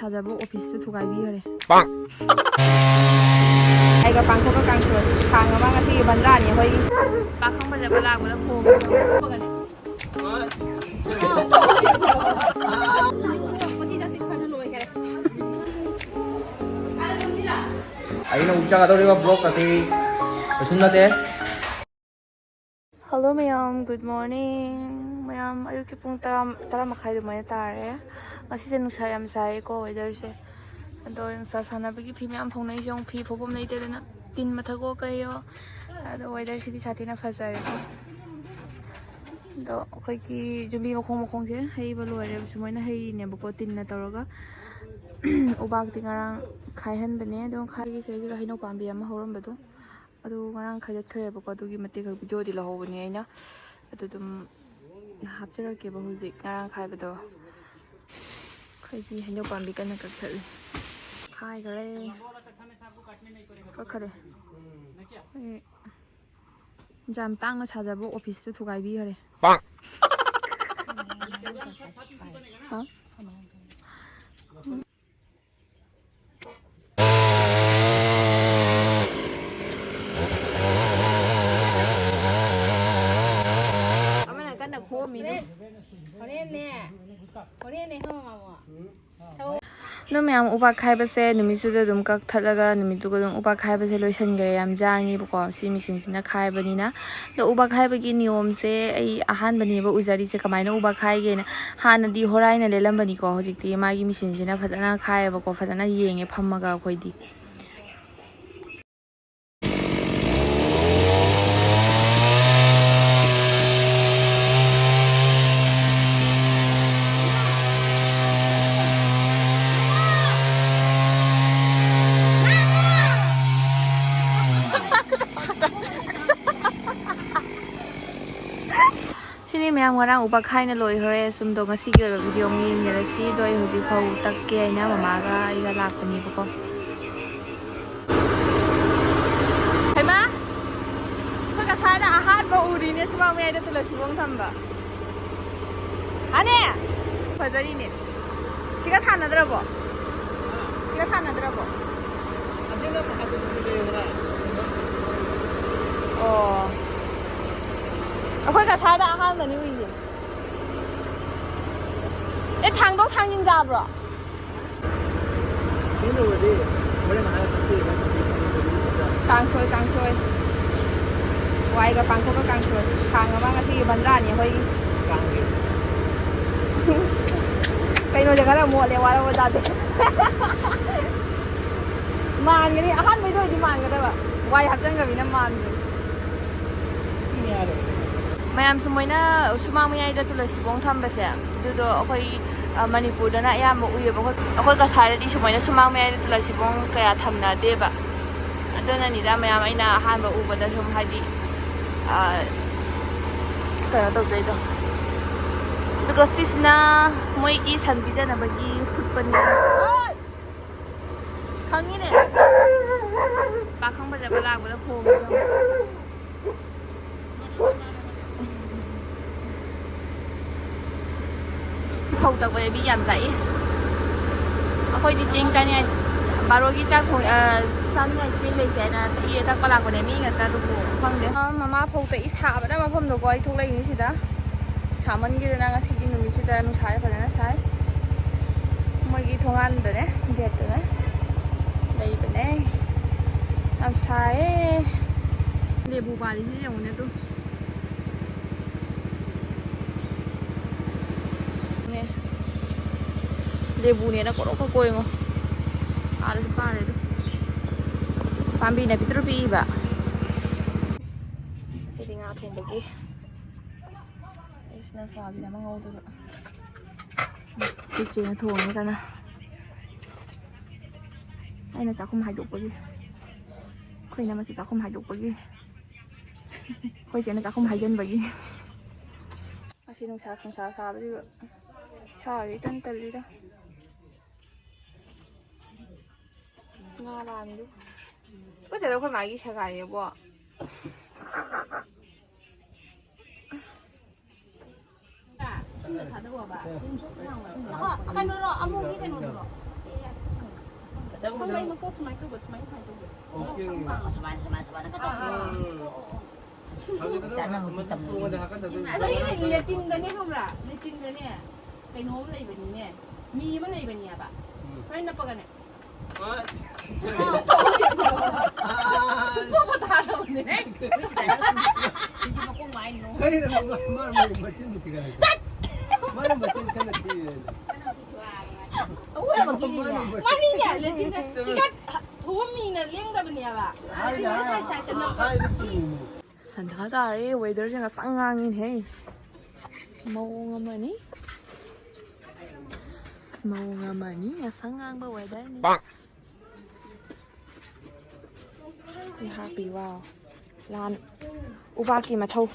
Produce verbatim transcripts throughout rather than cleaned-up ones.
ꯁꯥꯖꯕ ꯑꯣꯐꯤꯁꯇꯨ ꯊꯨꯒꯥꯏꯕꯤꯈꯔꯦ꯫ ꯑꯩꯒ ꯄꯥꯡꯊꯣꯛꯀ ꯀꯥꯡꯁꯣꯏ ꯈꯥꯡ ꯑꯃ ꯉꯁꯤꯒꯤ ꯕꯟꯗ꯭ꯔꯥꯅꯤ ꯑꯩꯈꯣꯏꯒꯤ꯫ ꯄꯥꯈꯪ ꯐꯖꯕ ꯂꯥꯛꯄꯗ ꯈꯣꯡ꯫ ꯑꯩꯅ ꯎꯠꯆꯒꯗꯧꯔꯤꯕ ꯕ꯭ꯂꯣꯛ ꯑꯁꯤ ꯀꯩꯁꯨꯝ ꯅꯠꯇꯦ꯫ Hello ꯃꯌꯥꯝ, good morning꯫ ꯃꯌꯥꯝ, ꯑꯌꯨꯛꯀꯤ ꯄꯨꯡ ꯇꯔꯥ, ꯇꯔꯥ ꯃꯈꯥꯏ ꯑꯗꯨꯃꯥꯏꯅ ꯇꯥꯔꯦ꯫ ꯉꯁꯤꯁꯦ ꯅꯨꯡꯁꯥ ꯌꯥꯝ ꯁꯥꯏꯌꯦꯀꯣ, ꯋꯦꯗꯔꯁꯦ꯫ ꯑꯗꯣ ꯅꯨꯡꯁꯥ ꯁꯥꯟꯅꯕꯒꯤ ꯐꯤ ꯃꯌꯥꯝ ꯐꯧꯅꯩꯁꯦ ꯌꯦꯡꯉꯨ, ꯐꯤ ꯐꯧꯐꯝ ꯂꯩꯇꯗꯅ ꯇꯤꯟ ꯃꯊꯛꯀꯣ ꯀꯩꯌꯣ꯫ ꯑꯗꯣ ꯋꯦꯗꯔꯁꯤꯗꯤ ꯁꯥꯊꯤꯅ ꯐꯖꯔꯦꯀꯣ꯫ ꯑꯗꯣ ꯑꯩꯈꯣꯏꯒꯤ ꯌꯨꯝꯕꯤ ꯃꯈꯣꯡ ꯃꯈꯣꯡꯁꯦ ꯍꯩꯕ ꯂꯣꯏꯔꯦ꯫ ꯁꯨꯃꯥꯏꯅ ꯍꯩꯔꯤꯅꯦꯕꯀꯣ, ꯇꯤꯟꯅ ꯇꯧꯔꯒ꯫ ꯎꯕꯥꯛꯇꯤ ꯉꯔꯥꯡ ꯈꯥꯏꯍꯟꯕꯅꯦ꯫ ꯑꯗꯣ ꯈꯥꯏꯒꯤ ꯁꯤꯗꯩꯁꯤꯗ ꯍꯩꯅꯧ ꯄꯥꯝꯕꯤ ꯑꯃ ꯍꯧꯔꯝꯕꯗꯣ, ꯑꯗꯨ ꯉꯔꯥꯡ ꯈꯥꯏꯗꯠꯈ꯭ꯔꯦꯕꯀꯣ꯫ ꯑꯗꯨꯒꯤ ꯃꯇꯦꯛ ꯈꯛ ꯚꯤꯗꯤꯑꯣꯗꯤ ꯂꯧꯍꯧꯕꯅꯦ ꯑꯩꯅ꯫ ꯑꯗꯨ ꯑꯗꯨꯝ ꯍꯥꯞꯆꯔꯛꯀꯦꯕ ꯍꯧꯖꯤꯛ ꯉꯔꯥꯡ ꯈꯥꯏꯕꯗꯣ꯫ ꯑꯩꯈꯣꯏꯒꯤ ꯍꯩꯅꯧ ꯄꯥꯝꯕꯤ ꯀꯟꯅ ꯀꯛꯊꯠꯂꯤ꯫ ꯈꯥꯏꯈꯔꯦ꯫ ꯀꯛꯈꯔꯦ꯫ ꯑꯩ ꯌꯥꯝ ꯇꯥꯡꯅ ꯁꯥꯖꯕ ꯑꯣꯐꯤꯁꯇꯨ ꯊꯨꯒꯥꯏꯕꯤꯈꯔꯦ꯫ ꯍꯥ? ꯑꯃꯅ ꯀꯟꯅ ꯈꯣꯝꯃꯤꯅꯦ꯫ ꯍꯣꯔꯦꯟꯅꯦ꯫ ꯍꯣꯔꯦꯟꯅꯦ ꯈꯪꯉꯕ ꯃꯥꯃꯣ? ꯑꯗꯣ ꯃꯌꯥꯝ, ꯎꯕꯥꯛ ꯈꯥꯏꯕꯁꯦ ꯅꯨꯃꯤꯠꯇꯨꯗ ꯑꯗꯨꯝ ꯀꯛꯊꯠꯂꯒ ꯅꯨꯃꯤꯠꯇꯨꯒ ꯑꯗꯨꯝ ꯎꯕꯥꯛ ꯈꯥꯏꯕꯁꯦ ꯂꯣꯏꯁꯤꯟꯈ꯭ꯔꯦ꯫ ꯌꯥꯝ ꯌꯥꯡꯉꯤꯕꯀꯣ ꯁꯤ ꯃꯦꯆꯤꯟꯁꯤꯅ ꯈꯥꯏꯕꯅꯤꯅ꯫ ꯑꯗꯣ ꯎꯕꯥꯛ ꯈꯥꯏꯕꯒꯤ ꯅꯤꯌꯣꯝꯁꯦ ꯑꯩ ꯑꯍꯥꯟꯕꯅꯦꯕ ꯎꯖꯔꯤꯁꯦ, ꯀꯃꯥꯏꯅ ꯎꯕꯥꯛ ꯈꯥꯏꯒꯦꯅ꯫ ꯍꯥꯟꯅꯗꯤ ꯍꯣꯔꯥꯏꯅ ꯂꯦꯜꯂꯝꯕꯅꯤꯀꯣ, ꯍꯧꯖꯤꯛꯇꯤ ꯃꯥꯒꯤ ꯃꯦꯆꯤꯟꯁꯤꯅ ꯐꯖꯅ ꯈꯥꯏꯌꯦꯕꯀꯣ, ꯐꯖꯅ ꯌꯦꯡꯉꯦ ꯐꯝꯃꯒ ꯑꯩꯈꯣꯏꯗꯤ꯫ ꯁꯤꯅꯤ ꯃꯌꯥꯝ, ꯉꯔꯥꯡ ꯎꯕꯥꯛ ꯈꯥꯏꯅ ꯂꯣꯏꯈ꯭ꯔꯦ꯫ ꯁꯨꯝꯗꯣ ꯉꯁꯤꯒꯤ ꯑꯣꯏꯕ ꯚꯤꯗꯤꯑꯣ ꯑꯃ ꯌꯦꯡꯃꯤꯟꯅꯔꯁꯤ꯫ ꯑꯗꯣ ꯑꯩ ꯍꯧꯖꯤꯛ ꯐꯧ ꯇꯛꯀꯦ ꯍꯥꯏꯅ ꯃꯃꯥꯒ ꯑꯩꯒ ꯂꯥꯛꯄꯅꯦꯕꯀꯣ꯫ ꯍꯩꯃꯥ! ꯑꯩꯈꯣꯏ ꯉꯁꯥꯏꯅ ꯑꯍꯥꯟꯕ ꯎꯔꯤꯅꯦ ꯁꯨꯃꯥꯡ ꯃꯌꯥꯏꯗ ꯇꯨꯂꯁꯤꯕꯣꯡ ꯊꯝꯕ꯫ ꯑꯅꯦ! ꯐꯖꯔꯤꯅꯦ꯫ ꯁꯤꯒ ꯊꯥꯅꯗ꯭ꯔꯕꯣ? ꯁꯤꯒ ꯊꯥꯅꯗ꯭ꯔꯕꯣ? ꯑꯣ, ꯑꯩꯈꯣꯏ ꯀꯁꯥꯗ ꯑꯍꯥꯟꯕꯅꯤ ꯎꯏꯁꯦ꯫ ꯑꯦ, ꯊꯥꯡꯗꯣꯛ ꯊꯥꯡꯖꯤꯟ ꯆꯥꯕ꯭ꯔꯣ? ꯀꯥꯡꯁꯣꯏ, ꯀꯥꯡꯁꯣꯏ꯫ ꯍꯋꯥꯏꯒ ꯄꯥꯡꯈꯣꯛꯀ ꯀꯥꯡꯁꯣꯏ꯫ ꯈꯥꯡ ꯑꯃ ꯉꯁꯤꯒꯤ ꯕꯟꯗ꯭ꯔꯥꯅꯤ ꯑꯩꯈꯣꯏꯒꯤ꯫ ꯀꯩꯅꯣꯁꯦ ꯈꯔ ꯃꯣꯠꯂꯦ, ꯋꯥꯔꯧꯕ ꯌꯥꯗꯦ꯫ ꯃꯥꯟꯒꯅꯤ, ꯑꯍꯥꯟꯕꯩꯗ ꯑꯣꯏꯗꯤ ꯃꯥꯟꯒꯗꯕ, ꯋꯥꯏ ꯍꯥꯞꯆꯤꯟꯈ꯭ꯔꯕꯅꯤꯅ ꯃꯥꯟꯗ꯭ꯔꯦ꯫ ꯃꯌꯥꯝꯁꯨ ꯃꯣꯏꯅ ꯁꯨꯃꯥꯡ ꯃꯌꯥꯏꯗ ꯇꯨꯂꯁꯤꯕꯣꯡ ꯊꯝꯕꯁꯦ, ꯑꯗꯨꯗꯣ ꯑꯩꯈꯣꯏ, ꯑ, ꯃꯅꯤꯄꯨꯔꯗꯅ ꯑꯌꯥꯝꯕ ꯎꯏꯌꯦꯕ꯫ ꯑꯩꯈꯣꯏ, ꯑꯩꯈꯣꯏ ꯀꯁꯥꯔꯗꯗꯤ ꯁꯨꯃꯥꯏꯅ ꯁꯨꯃꯥꯡ ꯃꯌꯥꯏꯗ ꯇꯨꯂꯁꯤꯕꯣꯡ ꯀꯌꯥ ꯊꯝꯅꯗꯦꯕ꯫ ꯑꯗꯨꯅꯅꯤꯗ ꯃꯌꯥꯝ ꯑꯩꯅ ꯑꯍꯥꯟꯕ ꯎꯕꯗ ꯁꯨꯝ ꯍꯥꯏꯗꯤ, ꯑ, ꯀꯩꯅꯣ ꯇꯧꯖꯩꯗꯣ꯫ ꯑꯗꯨꯒ ꯁꯤꯁꯤꯅ ꯃꯣꯏꯒꯤ ꯁꯟ ꯄꯤꯖꯅꯕꯒꯤ ꯐꯨꯠꯄꯅꯤ꯫ ꯈꯪꯉꯤꯅꯦ꯫ ꯄꯥꯈꯪ ꯐꯖꯕ ꯂꯥꯛꯄꯗ ꯈꯣꯡꯉꯤꯗꯣ꯫ ꯐꯧ ꯇꯛꯄꯗ ꯃꯤ ꯌꯥꯝ ꯂꯥꯛꯏ꯫ ꯑꯩꯈꯣꯏꯗꯤ ꯆꯦꯡ ꯆꯥꯅꯤꯡꯉꯥꯏ, ꯕꯥꯔꯣꯒꯤ ꯆꯥꯛ ꯊꯣꯡ-, ꯑ, ꯆꯥꯅꯤꯡꯉꯥꯏ ꯆꯦꯡ ꯂꯩꯇꯦ ꯍꯥꯏꯅ ꯇꯛꯏ, ꯇꯛꯄ ꯂꯥꯛꯄꯅꯦ ꯃꯤ ꯉꯥꯛꯇ, ꯑꯗꯨꯕꯨ ꯈꯪꯗꯦ꯫ ꯑ, ꯃꯃꯥ ꯐꯧ ꯇꯛꯏ, ꯁꯥꯕꯅ ꯃꯐꯝꯗꯀꯣ ꯑꯩ ꯊꯣꯛꯂꯛꯏꯅꯤ ꯁꯤꯗ꯫ ꯁꯥꯃꯟꯈꯤꯗꯅ ꯉꯁꯤꯒꯤ ꯅꯨꯃꯤꯠꯁꯤꯗ ꯅꯨꯡꯁꯥꯁꯦ ꯐꯖꯅ ꯁꯥꯏ꯫ ꯃꯣꯏꯒꯤ ꯊꯣꯡꯒꯥꯟꯗꯅꯦ, ꯒꯦꯠꯇꯅꯦ ꯂꯩꯕꯅꯦ꯫ ꯌꯥꯝ ꯁꯥꯏꯌꯦ꯫ ꯂꯦꯕꯨ ꯄꯥꯜꯂꯤꯁꯤ ꯌꯦꯡꯉꯨꯅꯦ ꯑꯗꯨ꯫ ꯅꯦ꯫ ꯂꯦꯕꯨꯅꯦꯅ ꯀꯣꯔꯣꯛ ꯀꯣꯏꯉꯣ꯫ ꯄꯥꯜꯂꯁꯨ ꯄꯥꯜꯂꯦ ꯑꯗꯨ꯫ ꯄꯥꯝꯕꯤꯅ ꯄꯤꯛꯇ꯭ꯔꯨ ꯄꯤꯛꯏꯕ꯫ ꯉꯁꯤꯗꯤ ꯉꯥ ꯊꯣꯡꯕꯒꯤ꯫ ꯑꯩꯁꯤꯅ ꯁꯣꯌꯥꯕꯤꯟ ꯑꯃ ꯉꯧꯗꯣꯏꯕ꯫ ꯏꯆꯦꯅ ꯊꯣꯡꯉꯦ ꯀꯟꯅ꯫ ꯑꯩꯅ ꯆꯥꯛꯈꯨꯝ ꯍꯥꯏꯗꯣꯛꯄꯒꯤ꯫ ꯑꯩꯈꯣꯏꯅ ꯃꯁꯤ ꯆꯥꯛꯈꯨꯝ ꯍꯥꯏꯗꯣꯛꯄꯒꯤ꯫ ꯑꯩꯈꯣꯏ ꯆꯦꯅ ꯆꯥꯛꯈꯨꯝ ꯍꯥꯏꯖꯤꯟꯕꯒꯤ꯫ ꯑꯁꯤ ꯅꯨꯡꯁꯥ ꯈꯪꯁꯥ ꯁꯥꯕꯁꯤꯒ ꯏꯁꯥꯒ ꯏꯇꯟ ꯇꯜꯂꯤꯗ꯫ ꯉꯥ ꯂꯥꯝꯃꯤꯗꯨ꯫ ꯑꯩꯈꯣꯏ ꯆꯦꯗꯣ ꯑꯩꯈꯣꯏ ꯃꯥꯒꯤ ꯁꯒꯥꯏꯅꯦꯕꯣ꯫ ꯏꯁꯤꯡꯗ ꯊꯥꯗꯧꯑꯕ꯫ ꯑ, ꯀꯩꯅꯣꯔꯣ? ꯑꯃꯨꯕꯤ ꯀꯩꯅꯣꯗꯨꯔꯣ? ꯁꯝ ꯂꯩ ꯃꯀꯣꯛ ꯁꯨꯃꯥꯏꯅ ꯇꯧꯕ, ꯁꯨꯃꯥꯏꯅ, ꯁꯨꯃꯥꯏꯅ ꯇꯧꯕ꯫ ꯑꯣꯀꯦ꯫ ꯁꯝ ꯄꯥꯝꯕ꯫ ꯁꯨꯃꯥꯏꯅ, ꯁꯨꯃꯥꯏꯅ, ꯁꯨꯃꯥꯏꯅ ꯈꯛꯇ꯫ ꯑꯥ, ꯑꯥ꯫ ꯎꯝ꯫ ꯑꯣ, ꯑꯣ, ꯑꯣ꯫ ꯍꯧꯖꯤꯛꯀꯤꯗꯣ ꯏꯆꯥꯅ ꯍꯧꯖꯤꯛ ꯃꯇꯨꯡꯗ ꯇꯝꯕꯅꯤ꯫ ꯍꯥꯞꯀꯠꯇꯗꯣꯏꯅꯤ꯫ ꯑꯗꯣ ꯑꯩꯅ ꯂꯦꯇꯤꯟꯗꯅꯦ ꯈꯪꯕ꯭ꯔꯥ? ꯂꯦꯇꯤꯟꯗꯅꯦ ꯀꯩꯅꯣ ꯑꯃ ꯂꯩꯕꯅꯤꯅꯦ꯫ ꯃꯤ ꯑꯃ ꯂꯩꯕꯅꯦꯕ꯫ ꯎꯝ꯫ ꯁꯨꯃꯥꯏꯅ ꯅꯞꯄꯒꯅꯦ꯫ ꯍꯣꯏ꯫ ꯁꯨꯡꯄꯣ ꯄꯣꯊꯥꯗꯕꯅꯦ꯫ ꯁꯤꯗꯤ ꯃꯀꯣꯛ ꯃꯥꯏ ꯅꯣ꯫ ꯀꯩꯅꯣ ꯃꯥ-, ꯃꯥ-, ꯃꯥ-, ꯃꯆꯤꯟꯕꯨ ꯊꯤꯒꯠꯂꯦ꯫ ꯃꯥꯅ ꯃꯆꯤꯟ ꯀꯟꯅ ꯊꯤꯔꯦ꯫ ꯃꯥꯅꯤꯅꯦ, ꯂꯦꯇꯤꯟꯗ ꯆꯤꯒꯠ ꯊꯣꯛꯑꯝꯃꯤꯅ ꯂꯦꯡꯗꯕꯅꯦꯕ꯫ ꯍꯥꯏꯗꯤ, ꯍꯥꯏꯗꯤ, ꯍꯥꯏꯗꯤ ꯆꯨꯝꯃꯤꯅꯦ꯫ ꯁꯟꯗꯥ ꯇꯥꯔꯦ, weatherꯁꯦ ꯉꯁꯪ ꯉꯥꯡꯉꯤꯅꯦꯍꯦ꯫ ꯃꯑꯣꯡ ꯑꯃꯅꯤ꯫ ꯑꯁ, ꯃꯑꯣꯡ ꯑꯃꯅꯤ, ꯉꯁꯪ ꯉꯥꯡꯕ weatherꯅꯤ꯫ ꯁꯤ ꯍꯥꯞꯄꯤ, ꯋꯥꯎ꯫ ꯂꯥꯟ ꯎꯕꯥꯛꯀꯤ ꯃꯊꯧ꯫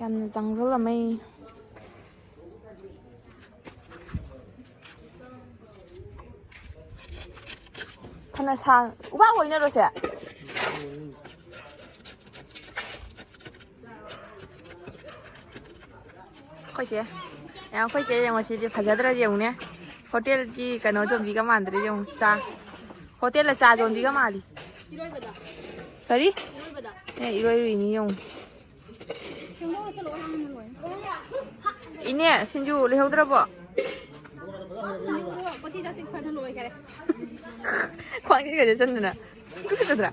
ꯌꯥꯝꯅ ꯆꯪꯁꯤꯜꯂꯝꯃꯦ꯫ ꯐꯅ ꯁꯥꯡ-, ꯎꯕꯥꯛ ꯑꯣꯏꯅꯔꯣꯁꯦ꯫ ꯑꯩꯈꯣꯏꯁꯦ, ꯑꯦ, ꯑꯩꯈꯣꯏꯁꯦ ꯌꯦꯡꯉꯣ, ꯁꯤꯗꯤ ꯐꯖꯗ꯭ꯔꯗꯤ ꯌꯦꯡꯉꯨꯅꯦ꯫ ꯍꯣꯇꯦꯜꯒꯤ ꯀꯩꯅꯣ ꯌꯣꯟꯕꯤꯒ ꯃꯥꯟꯗ꯭ꯔꯦ ꯌꯦꯡꯉꯨ, ꯆꯥ꯫ ꯍꯣꯇꯦꯜꯗ ꯆꯥ ꯌꯣꯟꯕꯤꯒ ꯃꯥꯜꯂꯤ꯫ ꯏꯔꯣꯏꯕꯗ꯫ ꯀꯔꯤ? ꯏꯔꯣꯏꯕꯗ꯫ ꯑꯦ, ꯏꯔꯣꯏꯔꯨꯏꯅꯤ ꯌꯦꯡꯉꯨ꯫ ꯁꯦꯝꯗꯣꯛꯑ ꯆꯠꯂꯣ, ꯍꯥꯟꯅ ꯂꯣꯏꯅ꯫ ꯏꯅꯦ, ꯁꯤꯡꯖꯨ ꯂꯩꯍꯧꯗ꯭ꯔꯕꯣ? ꯁꯤꯡꯖꯨꯗꯣ ꯀꯣꯊꯤ ꯆꯥꯁꯤꯟ ꯐꯅ ꯂꯣꯏꯈꯔꯦ꯫ ꯈ꯭ꯋꯥꯡꯖꯤꯒ ꯆꯠꯁꯟꯗꯅ꯫ ꯇꯨꯀꯠꯆꯗ꯭ꯔꯥ?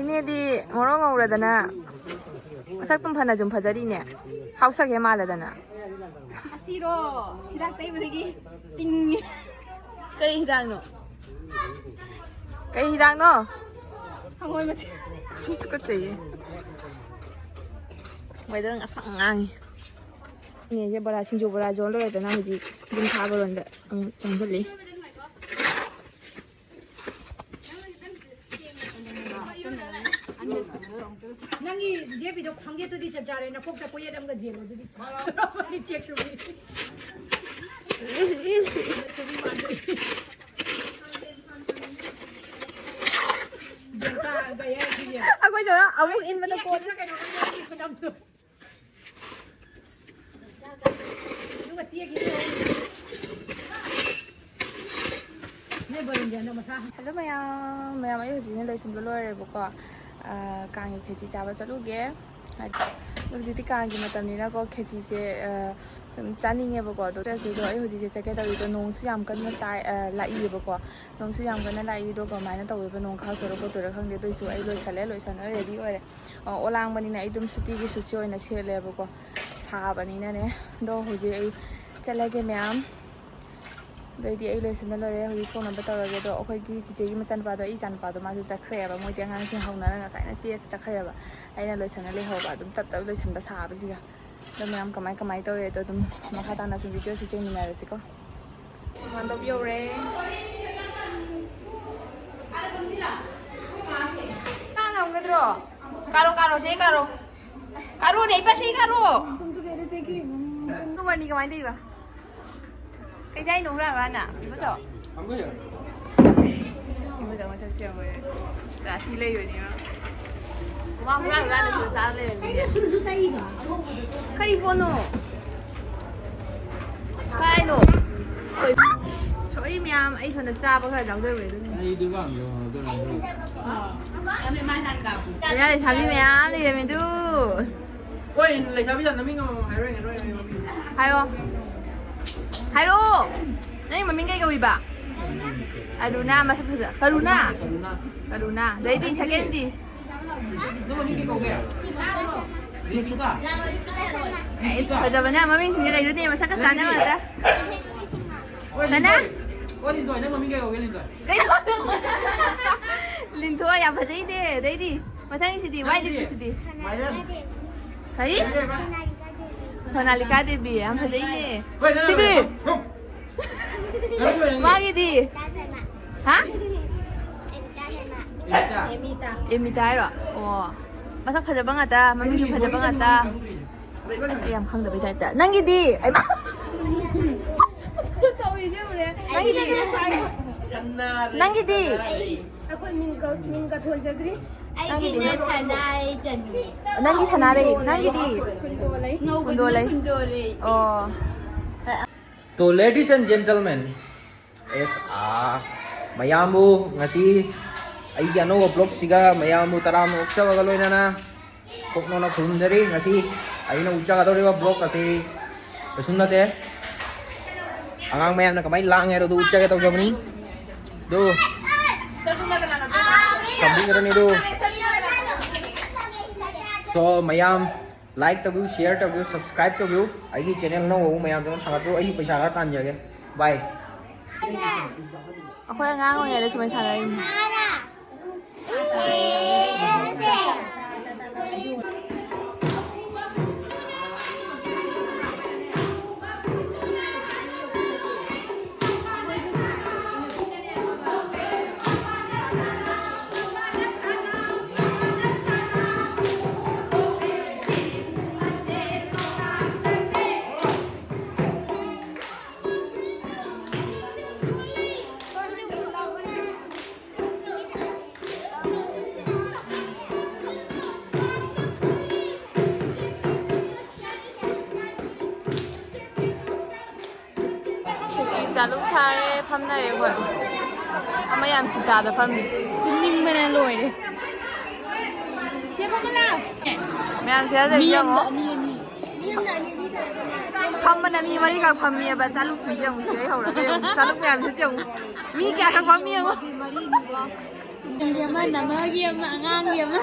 ꯏꯅꯦꯗꯤ ꯃꯣꯔꯣꯛ ꯉꯧꯔꯗꯅ ꯃꯁꯛꯇꯨꯝ ꯐꯅ ꯁꯨꯝ ꯐꯖꯔꯤꯅꯦ꯫ ꯍꯥꯎꯁꯒꯦ ꯃꯥꯜꯂꯗꯅ꯫ ꯑꯁꯤꯔꯣ, ꯍꯤꯗꯥꯛ ꯇꯩꯕꯗꯒꯤ ꯇꯤꯡꯉꯤ꯫ ꯀꯩ ꯍꯤꯗꯥꯛꯅꯣ? ꯀꯩ ꯍꯤꯗꯥꯛꯅꯣ? ꯍꯪꯉꯣꯏ ꯃꯊꯤ꯫ ꯇꯨꯀꯠꯆꯩꯌꯦ꯫ Weather ꯉꯁꯪ ꯉꯥꯡꯉꯤ꯫ ꯏꯅꯦꯁꯦ ꯕꯣꯔꯥ, ꯁꯤꯡꯖꯨ ꯕꯣꯔꯥ ꯌꯣꯜ ꯂꯣꯏꯔꯗꯅ ꯍꯧꯖꯤꯛ ꯌꯨꯝ ꯁꯥꯕꯔꯣꯝꯗ ꯑꯃꯨꯛ ꯆꯪꯁꯤꯜꯂꯤ꯫ ꯅꯪꯒꯤ ꯖꯦꯕꯤꯗꯣ ꯈꯪꯒꯦꯠꯇꯨꯗꯤ ꯆꯞ ꯆꯥꯔꯦ, ꯅꯀꯣꯛꯇ ꯀꯣꯌꯦꯠ ꯑꯃꯒ ꯖꯦꯜꯂꯣ ꯑꯗꯨꯗꯤ ꯆꯞ ꯆꯥꯔꯦ꯫ ꯆꯦꯛ ꯁꯨꯕꯤ꯫ ꯑꯩꯈꯣꯏꯁꯨ ꯑꯃꯨꯛ ꯏꯟꯕꯗ ꯀꯣꯟ-, ꯀꯩꯅꯣ ꯈꯪꯗꯦ, ꯈꯨꯅꯝꯗꯣ꯫ ꯍꯜꯂꯣ ꯃꯌꯥꯝ, ꯃꯌꯥꯝ ꯑꯩ ꯍꯧꯖꯤꯛꯅ ꯂꯣꯏꯁꯤꯟꯕ ꯂꯣꯏꯔꯦꯕꯀꯣ꯫ ꯑꯥ, ꯀꯥꯡꯒꯤ ꯈꯦꯆꯤ ꯆꯥꯕ ꯆꯠꯂꯨꯒꯦ꯫ ꯍꯥꯏꯗꯤ ꯍꯧꯖꯤꯛꯇꯤ ꯀꯥꯡꯒꯤ ꯃꯇꯝꯅꯤꯅꯀꯣ, ꯈꯦꯆꯤꯁꯦ, ꯑꯥ, ꯑꯗꯨꯝ ꯆꯥꯅꯤꯡꯉꯦꯕꯀꯣ꯫ ꯑꯗꯣ ꯑꯗꯣ ꯑꯩ ꯍꯧꯖꯤꯛꯁꯦ ꯆꯠꯀꯦ ꯇꯧꯔꯤꯗꯣ ꯅꯣꯡꯁꯨ ꯌꯥꯝ ꯀꯟꯅ ꯇꯥꯏ, ꯑꯥ, ꯂꯥꯛꯏꯌꯦꯕꯀꯣ꯫ ꯅꯣꯡꯁꯨ ꯌꯥꯝ ꯀꯟꯅ ꯂꯥꯛꯏ꯫ ꯑꯗꯣ ꯀꯃꯥꯏꯅ ꯇꯧꯗꯣꯏꯕ, ꯅꯣꯡ ꯈꯥꯛꯇꯣꯏꯔꯥ ꯈꯣꯠꯇꯣꯏꯔꯥ ꯈꯪꯗꯦ꯫ ꯑꯗꯨꯏꯁꯨ ꯑꯩ ꯂꯣꯏꯁꯜꯂꯦ, ꯂꯣꯏꯁꯜꯂꯒ ꯔꯦꯗꯤ ꯑꯣꯏꯔꯦ꯫ ꯑꯥ, ꯑꯣꯂꯥꯡꯕꯅꯤꯅ ꯑꯩ ꯑꯗꯨꯝ ꯁꯨꯇꯤꯒꯤ ꯁꯨꯠꯁꯦ ꯑꯣꯏꯅ ꯁꯦꯠꯂꯦꯕꯀꯣ, ꯁꯥꯕꯅꯤꯅꯅꯦ꯫ ꯑꯗꯣ ꯍꯧꯖꯤꯛ ꯑꯩ ꯆꯠꯂꯒꯦ ꯃꯌꯥꯝ꯫ ꯑꯗꯩꯗꯤ ꯑꯩ ꯂꯣꯏꯁꯤꯟꯕ ꯂꯣꯏꯔꯦ, ꯍꯧꯖꯤꯛ ꯊꯣꯡꯅꯕ ꯇꯧꯔꯒꯦ꯫ ꯑꯗꯣ ꯑꯩꯈꯣꯏꯒꯤ ꯆꯤꯆꯦꯒꯤ ꯃꯆꯥꯅꯨꯄꯥꯗꯣ, ꯑꯩ ꯏꯆꯥꯅꯨꯄꯥꯗꯣ, ꯃꯥꯁꯨ ꯆꯠꯈ꯭ꯔꯦꯕ꯫ ꯃꯣꯏꯗꯤ ꯑꯉꯥꯡꯁꯤꯡ ꯍꯧꯅꯔ ꯉꯁꯥꯏꯅ ꯆꯦ ꯆꯠꯈ꯭ꯔꯦꯕ꯫ ꯑꯩꯅ ꯂꯣꯏꯁꯤꯟꯅ ꯂꯩꯍꯧꯕ, ꯑꯗꯨꯝ ꯇꯞ ꯇꯞ ꯂꯣꯏꯁꯤꯟꯕ ꯁꯥꯕꯁꯤꯒ꯫ ꯑꯗꯣ ꯃꯌꯥꯝ ꯀꯃꯥꯏ ꯀꯃꯥꯏ ꯇꯧꯔꯦ ꯑꯗꯣ ꯑꯗꯨꯝ ꯃꯈꯥ ꯇꯥꯅ ꯁꯨꯝ ꯚꯤꯗꯤꯑꯣꯁꯨ ꯌꯦꯡꯃꯤꯟꯅꯔꯁꯤꯀꯣ꯫ ꯃꯥꯟꯗꯣꯞ ꯌꯧꯔꯦ꯫ ꯀꯥ ꯉꯝꯒꯗ꯭ꯔꯣ? ꯀꯥꯔꯣ, ꯀꯥꯔꯣ, ꯁꯤ ꯀꯥꯔꯣ꯫ ꯀꯥꯔꯣꯅꯦ, ꯏꯄꯥ, ꯁꯤ ꯀꯥꯔꯣ꯫ ꯅꯨꯡꯉꯥꯏꯅꯤ, ꯀꯃꯥꯏꯅ ꯇꯧꯔꯤꯕ? ꯀꯩ ꯆꯥꯏꯅꯣ ꯍꯨꯔꯥꯟ ꯍꯨꯔꯥꯟꯅ? ꯏꯕꯣꯆꯧ? ꯏꯕꯣꯆꯧ ꯃꯁꯛꯁꯦ ꯌꯦꯡꯉꯣ꯫ ꯔꯥꯁꯤ ꯂꯩꯕꯅꯦꯕ꯫ ꯃꯥ ꯍꯨꯔꯥꯟ ꯍꯨꯔꯥꯟꯅ ꯁꯤꯗ ꯆꯥꯔ ꯂꯩꯔꯝꯃꯤꯅꯦ꯫ ꯀꯔꯤ ꯄꯣꯠꯅꯣ? ꯀꯥꯏꯅꯣ? ꯁꯣꯔꯤ ꯃꯌꯥꯝ, ꯑꯩ ꯁꯣꯝꯗ ꯆꯥꯕ ꯈꯔ ꯌꯥꯎꯖꯔꯨꯔꯦ ꯑꯗꯨꯅ꯫ ꯑꯩꯗꯤ ꯋꯥꯡꯗ ꯋꯥꯡꯗ ꯂꯩꯔꯦ꯫ ꯂꯩꯁꯥꯕꯤ ꯃꯌꯥꯝ ꯂꯩꯔꯝꯃꯤꯗꯨ꯫ ꯍꯣꯏ, ꯂꯩꯁꯥꯕꯤ ꯖꯥꯠ ꯃꯃꯤꯡ ꯑꯃꯃꯝ ꯍꯥꯏꯔꯣꯏ, ꯍꯥꯏꯔꯣꯏ, ꯍꯥꯏꯔꯣꯏ, ꯃꯃꯤꯡ꯫ ꯍꯥꯏꯌꯣ꯫ ꯍꯥꯏꯔꯛꯑꯣ꯫ ꯅꯪ ꯃꯃꯤꯡ ꯀꯩ ꯀꯧꯏꯕ? ꯑꯔꯨꯅꯥ, ꯃꯁꯛ ꯐꯖ-, ꯀꯔꯨꯅꯥ? ꯀꯔꯨꯅꯥ꯫ ꯀꯔꯨꯅꯥ꯫ ꯑꯗꯩꯗꯤ second ꯗꯤ? ꯅꯪ ꯃꯃꯤꯡ ꯀꯩ ꯀꯧꯒꯦ? ꯔꯤꯇꯤꯀꯥ꯫ ꯑꯩ ꯐꯖꯕꯅꯦ, ꯃꯃꯤꯡꯁꯤꯡꯁꯦ ꯀꯩꯅꯣꯅꯦ, ꯃꯁꯛꯀ ꯆꯥꯟꯅꯕ ꯉꯥꯛꯇ꯫ ꯍꯣꯏ, ꯁꯅꯥ? ꯂꯤꯟꯊꯣꯏ꯫ ꯍꯣꯏ, ꯂꯤꯟꯊꯣꯏ, ꯅꯪ ꯃꯃꯤꯡ ꯀꯩ ꯀꯧꯒꯦ, ꯂꯤꯟꯊꯣꯏ? ꯀꯩꯅꯣ? ꯂꯤꯟꯊꯣꯏ ꯌꯥꯝ ꯐꯖꯩꯅꯦ꯫ ꯑꯗꯩꯗꯤ ꯃꯊꯪꯒꯤꯁꯤꯗꯤ, ꯋꯥꯏ ꯅꯪꯗꯤ? ꯂꯤꯠꯄꯁꯤꯗꯤ? ꯃꯥꯏꯔꯦꯟ꯫ ꯀꯔꯤ? ꯀꯔꯤ ꯍꯥꯏꯕ? ꯁꯣꯅꯥꯂꯤꯀꯥ ꯗꯦꯕꯤ ꯌꯥꯝ ꯐꯖꯩꯅꯦ꯫ ꯍꯣꯏ, ꯅꯪ ꯁꯤꯗꯤ? ꯂꯣꯏꯔꯕꯣ? ꯅꯪ ꯂꯣꯏꯔꯕꯣ? ꯃꯥꯒꯤꯗꯤ? ꯍꯥ? ꯑꯦꯃꯤꯇꯥ꯫ ꯑꯦꯃꯤꯇꯥ ꯍꯥꯏꯔꯣ? ꯑꯣ꯫ ꯃꯁꯛ ꯐꯖꯕ ꯉꯥꯛꯇ, ꯃꯃꯤꯡꯁꯨ ꯐꯖꯕ ꯉꯥꯛꯇ꯫ ꯑꯁ, ꯑꯩ ꯌꯥꯝ ꯈꯪꯗꯕꯩ ꯇꯥꯏꯞꯇ꯫ ꯅꯪꯒꯤꯗꯤ? ꯑꯩꯃ! ꯅꯪꯒꯤꯗꯤ? ꯁꯅꯥꯔꯩ, ꯅꯪꯒꯤꯗꯤ? ꯁꯅꯥꯔꯩ꯫ ꯑꯩꯈꯣꯏ ꯃꯤꯡ ꯀ-, ꯃꯤꯡ ꯀꯊꯣꯟꯖꯗ꯭ꯔꯤ꯫ ꯑꯩꯒꯤꯅ ꯁꯅꯥꯔꯩ ꯆꯅꯨ꯫ ꯅꯪꯒꯤ ꯁꯅꯥꯔꯩ, ꯅꯪꯒꯤꯗꯤ? ꯀꯨꯟꯗꯣꯂꯩ꯫ ꯉꯧꯕꯗꯨꯅ ꯀꯨꯟꯗꯣꯂꯩ꯫ ꯀꯨꯟꯗꯣꯔꯩ꯫ ꯑꯣ꯫ ꯇꯣ, ladies and gentlemen, ꯑꯦꯁ ꯑꯥ ꯃꯌꯥꯝꯕꯨ ꯉꯁꯤ ꯑꯩꯒꯤ ꯑꯅꯧꯕ ꯕ꯭ꯂꯣꯒꯁꯤꯒ ꯃꯌꯥꯝꯕꯨ ꯇꯔꯥꯝꯅ ꯑꯣꯛꯆꯕꯒ ꯂꯣꯏꯅꯅ ꯀꯣꯛꯅꯣꯅ ꯈꯨꯔꯨꯝꯖꯔꯤ꯫ ꯉꯁꯤ ꯑꯩꯅ ꯎꯠꯆꯒꯗꯧꯔꯤꯕ ꯕ꯭ꯂꯣꯒ ꯑꯁꯤ ꯀꯩꯁꯨꯝ ꯅꯠꯇꯦ, ꯑꯉꯥꯡ ꯃꯌꯥꯝꯅ ꯀꯃꯥꯏꯅ ꯂꯥꯡꯉꯦ ꯍꯥꯏꯕꯗꯨ ꯎꯠꯆꯒꯦ ꯇꯧꯖꯕꯅꯤ꯫ ꯑꯗꯨ ꯇꯝꯕꯤꯒꯗꯕꯅꯤ ꯑꯗꯨ꯫ ꯁꯣ ꯃꯌꯥꯝ, ꯂꯥꯏꯛ ꯇꯧꯕꯤꯌꯨ, ꯁꯤꯌꯔ ꯇꯧꯕꯤꯌꯨ, ꯁꯕꯁꯀ꯭ꯔꯥꯏꯕ ꯇꯧꯕꯤꯌꯨ꯫ ꯑꯩꯒꯤ ꯆꯦꯅꯦꯜ ꯑꯅꯧꯕ ꯃꯌꯥꯝꯗꯨꯅ ꯊꯥꯒꯠꯄꯤꯌꯨ꯫ ꯑꯩꯁꯨ ꯄꯩꯁꯥ ꯈꯔ ꯇꯥꯟꯖꯒꯦ꯫ ꯕꯥꯏ꯫ ꯑꯩꯈꯣꯏ ꯑꯉꯥꯡ ꯑꯣꯏꯔꯤꯉꯩꯗ ꯁꯨꯃꯥꯏꯅ ꯁꯥꯟꯅꯔꯤꯅꯤ꯫ ꯆꯥꯂꯨꯛ ꯊꯥꯔꯦ, ꯐꯝꯅꯔꯦ ꯑꯩꯈꯣꯏ꯫ ꯑꯃ ꯌꯥꯝ ꯆꯤꯇꯥꯗ ꯐꯝꯃꯤ꯫ ꯇꯨꯝꯅꯤꯡꯕꯅ ꯂꯣꯏꯔꯦ꯫ ꯆꯦ ꯐꯝꯃ ꯂꯥꯎ꯫ ꯃꯌꯥꯝꯁꯦ ꯃꯤ ꯌꯦꯡꯉꯣ꯫ ꯑꯃꯗ ꯑꯅꯤ ꯑꯅꯤ꯫ ꯐꯝꯕꯅ ꯃꯤ ꯃꯔꯤꯈꯛ ꯐꯝꯃꯤꯑꯕ꯫ ꯆꯥꯂꯨꯛꯁꯤꯡꯁꯦ ꯌꯦꯡꯉꯨ, ꯁꯤꯗꯩ ꯍꯧꯔꯒ ꯌꯦꯡꯉꯨ꯫ ꯆꯥꯂꯨꯛ ꯃꯌꯥꯝꯁꯤꯁꯨ ꯌꯦꯡꯉꯨ꯫ ꯃꯤ ꯀꯌꯥꯈꯛ ꯐꯝꯃꯤ ꯌꯦꯡꯉꯨ꯫ ꯃꯔꯤꯅꯤꯀꯣ꯫ ꯅꯨꯡꯒꯤ ꯑꯃ, ꯅꯃꯒꯤ ꯑꯃ, ꯑꯉꯥꯡꯒꯤ ꯑꯃ꯫